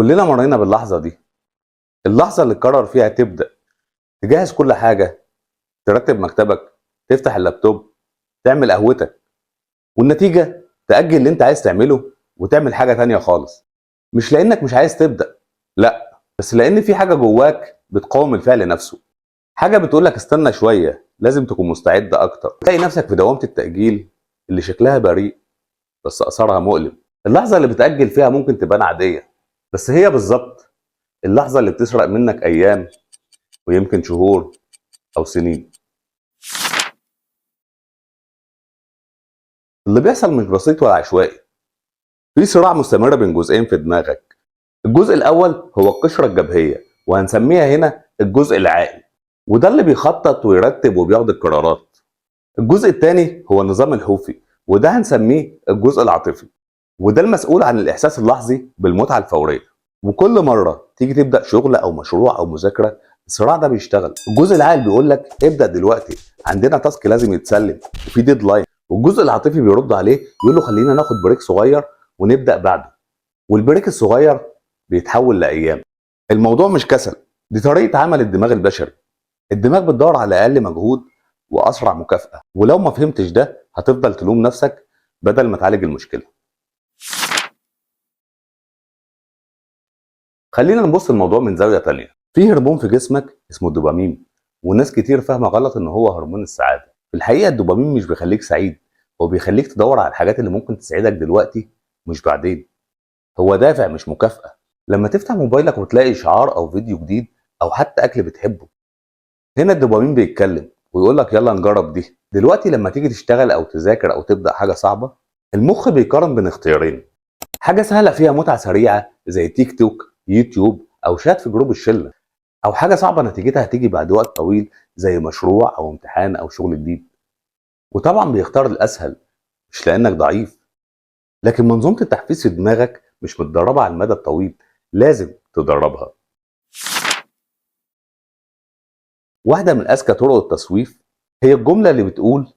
كلنا مرينا باللحظة دي، اللحظة اللي تقرر فيها تبدأ، تجهز كل حاجة، ترتب مكتبك، تفتح اللابتوب، تعمل قهوتك، والنتيجة تأجل اللي انت عايز تعمله وتعمل حاجة تانية خالص. مش لأنك مش عايز تبدأ، لا، بس لأن في حاجة جواك بتقاوم الفعل نفسه، حاجة بتقولك استنى شوية، لازم تكون مستعد أكتر. تلاقي نفسك في دوامة التأجيل اللي شكلها بريء بس أثرها مؤلم. اللحظة اللي بتأجل فيها ممكن تبان عادية، بس هي بالظبط اللحظة اللي بتسرق منك أيام ويمكن شهور أو سنين. اللي بيحصل مش بسيط ولا عشوائي، في صراع مستمر بين جزئين في دماغك. الجزء الأول هو القشرة الجبهية، وهنسميها هنا الجزء العاقل، وده اللي بيخطط ويرتب وبياخد القرارات. الجزء الثاني هو النظام الحوفي، وده هنسميه الجزء العاطفي، وده المسؤول عن الإحساس اللحظي بالمتعة الفورية. وكل مرة تيجي تبدأ شغل أو مشروع أو مذاكرة، الصراع ده بيشتغل. الجزء العاقل بيقول لك ابدأ دلوقتي، عندنا task لازم يتسلم وفي deadline. والجزء العاطفي بيرد عليه يقول له خلينا ناخد break صغير ونبدأ بعده. وال break الصغير بيتحول لأيام. الموضوع مش كسل، دي طريقة عمل الدماغ البشري. الدماغ بتدور على أقل مجهود وأسرع مكافأة، ولو ما فهمتش ده هتفضل تلوم نفسك بدل ما تعالج المشكلة. خلينا نبص الموضوع من زاوية تانية. في هرمون في جسمك اسمه الدوبامين، وناس كتير فاهمة غلط ان هو هرمون السعادة. في الحقيقة الدوبامين مش بيخليك سعيد، هو بيخليك تدور على الحاجات اللي ممكن تسعدك دلوقتي مش بعدين. هو دافع مش مكافأة. لما تفتح موبايلك وتلاقي إشعار أو فيديو جديد أو حتى أكل بتحبه، هنا الدوبامين بيتكلم ويقول لك يلا نجرب دي دلوقتي. لما تيجي تشتغل أو تذاكر أو تبدأ حاجة صعبة، المخ بيقارن بين اختيارين: حاجة سهلة فيها متعة سريعة زي تيك توك، يوتيوب، أو شات في group الشلة، أو حاجة صعبة نتيجتها هتيجي بعد وقت طويل زي مشروع أو امتحان أو شغل جديد. وطبعا بيختار الأسهل، مش لأنك ضعيف، لكن منظومة التحفيز في دماغك مش متدربة على المدى الطويل، لازم تدربها. واحدة من أذكى طرق التسويف هي الجملة اللي بتقول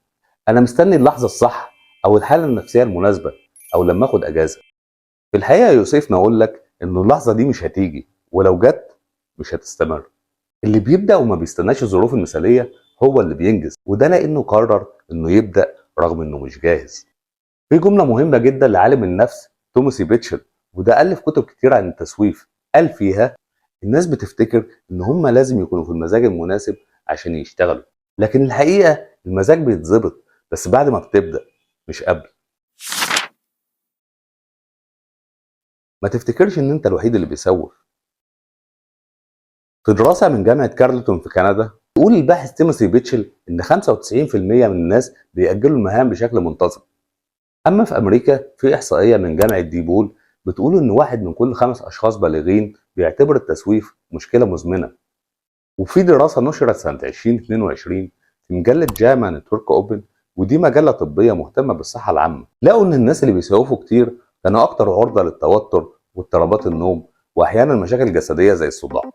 أنا مستني اللحظة الصح أو الحالة النفسية المناسبة أو لما أخد أجازة. في الحقيقة يا يوسف أقول لك إن اللحظة دي مش هتيجي، ولو جت مش هتستمر. اللي بيبدأ وما بيستناش الظروف المثالية هو اللي بينجز، وده لأنه قرر إنه يبدأ رغم إنه مش جاهز. في جملة مهمة جدا لعالم النفس توماسي بيتشل، وده ألف كتب كتير عن التسويف، قال فيها الناس بتفتكر إن هم لازم يكونوا في المزاج المناسب عشان يشتغلوا، لكن الحقيقة المزاج بيتظبط بس بعد ما بتبدأ، مش قبل. ما تفتكرش إن أنت الوحيد اللي بيسوف. في دراسة من جامعة كارلتون في كندا، يقول الباحث تيموثي بيتشل إن 95% من الناس بيأجلوا المهام بشكل منتظم. أما في أمريكا، في إحصائية من جامعة ديبول بتقول إن 1 من كل 5 أشخاص بالغين بيعتبر التسويف مشكلة مزمنة. وفي دراسة نشرت سنة 2022 في مجلة JAMA Network Open، ودي مجلة طبية مهتمة بالصحة العامة، لقوا إن الناس اللي بيسوفوا كتير كانوا أكتر عرضة للتوتر واضطرابات النوم وأحيانا مشاكل جسدية زي الصداع.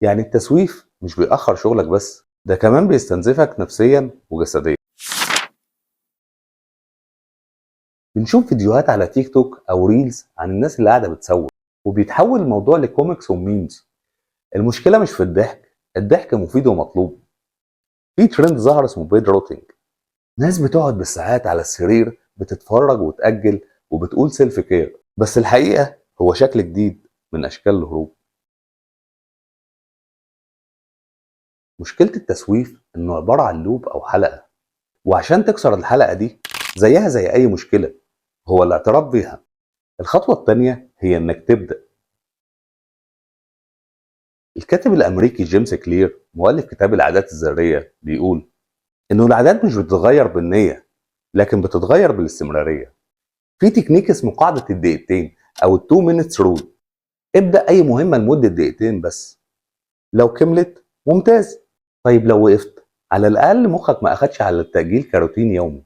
يعني التسويف مش بيأخر شغلك بس، ده كمان بيستنزفك نفسيا وجسديا. بنشوف فيديوهات على تيك توك أو reels عن الناس اللي قاعدة بتسوف، وبيتحول الموضوع ل comics و memes. المشكلة مش في الضحك، الضحك مفيد ومطلوب. في ترند ظهر اسمه bed rotting، ناس بتقعد بالساعات على السرير بتتفرج وتأجل وبتقول self care، بس الحقيقة هو شكل جديد من أشكال الهروب. مشكلة التسويف إنه عبارة عن loop أو حلقة، وعشان تكسر الحلقة دي زيها زي أي مشكلة هو الاعتراف بيها. الخطوة الثانية هي إنك تبدأ. الكاتب الأمريكي جيمس كلير مؤلف كتاب العادات الذرية بيقول إنه العادات مش بتتغير بالنية، لكن بتتغير بالاستمرارية. في تكنيك اسمه قاعدة الدقيقتين أو ال two minutes rule. ابدأ أي مهمة لمدة دقيقتين بس، لو كملت ممتاز، طيب لو وقفت على الأقل مخك ما أخدش على التأجيل كروتين يومي.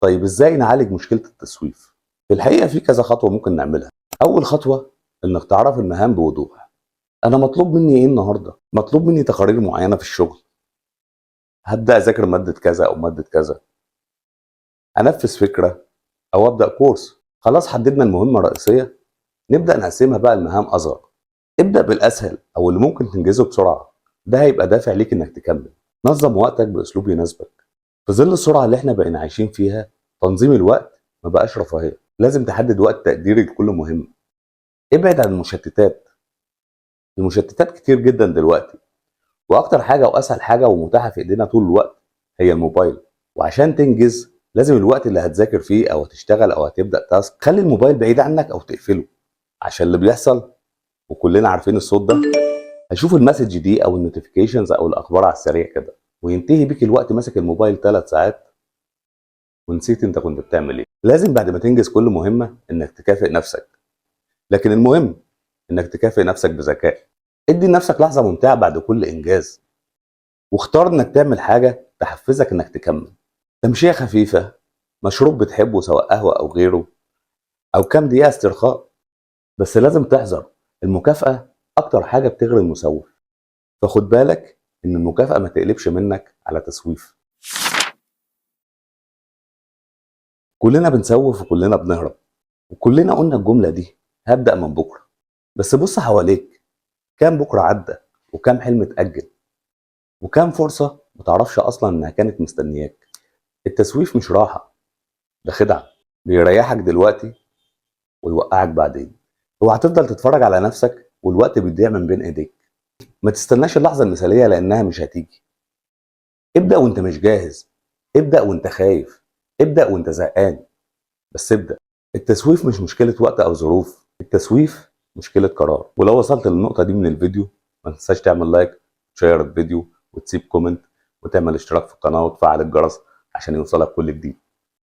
طيب إزاي نعالج مشكلة التسويف؟ في الحقيقة في كذا خطوة ممكن نعملها. أول خطوة إنك تعرف المهام بوضوح. أنا مطلوب مني إيه النهاردة؟ مطلوب مني تقارير معينة في الشغل، هبدأ أذاكر مادة كذا أو مادة كذا، أنفذ فكرة أو أبدأ كورس. خلاص حددنا المهمة الرئيسية، نبدأ نقسمها بقى لمهام أصغر. ابدأ بالأسهل أو اللي ممكن تنجزه بسرعة، ده هيبقى دافع ليك إنك تكمل. نظم وقتك بأسلوب يناسبك. في ظل السرعة اللي احنا بقينا عايشين فيها، تنظيم الوقت ما بقاش رفاهية. لازم تحدد وقت تقديري لكل مهمة. ابعد عن المشتتات. المشتتات كتير جدا دلوقتي، واكتر حاجة واسهل حاجة ومتاحة في ايدينا طول الوقت هي الموبايل. وعشان تنجز لازم الوقت اللي هتذاكر فيه او هتشتغل او هتبدا task، خلي الموبايل بعيد عنك او تقفله، عشان اللي بيحصل وكلنا عارفين الصوت ده، هشوف ال message دي او ال notifications او الاخبار على السريع كده، وينتهي بيك الوقت ماسك الموبايل 3 ساعات ونسيت انت كنت بتعمل ايه. لازم بعد ما تنجز كل مهمة انك تكافئ نفسك، لكن المهم انك تكافئ نفسك بذكاء. ادي لنفسك لحظة ممتعة بعد كل انجاز، واختار انك تعمل حاجة تحفزك انك تكمل. تمشيه خفيفه، مشروب بتحبه سواء قهوة او غيره، او كام دقيقة استرخاء. بس لازم تحذر، المكافاة اكتر حاجة بتغري المسوف، فخد بالك ان المكافاة ما تقلبش منك على تسويف. كلنا بنسوف وكلنا بنهرب، وكلنا قلنا الجملة دي: هبدا من بكره. بس بص حواليك، كام بكره عدى، وكام حلم اتأجل، وكام فرصة متعرفش اصلا انها كانت مستنياك. التسويف مش راحه، ده خدعه، بيريحك دلوقتي ويوقعك بعدين. اوعى تفضل تتفرج على نفسك والوقت بيضيع من بين ايديك. ما تستناش اللحظة المثالية لانها مش هتيجي. ابدا وانت مش جاهز، ابدا وانت خايف، ابدا وانت زهقان، بس ابدا. التسويف مش مشكلة وقت او ظروف، التسويف مشكلة قرار. ولو وصلت للنقطة دي من الفيديو، ما تنساش تعمل like، تشير الفيديو، وتسيب comment، وتعمل اشتراك في القناه، وتفعل الجرس عشان يوصلك كل جديد.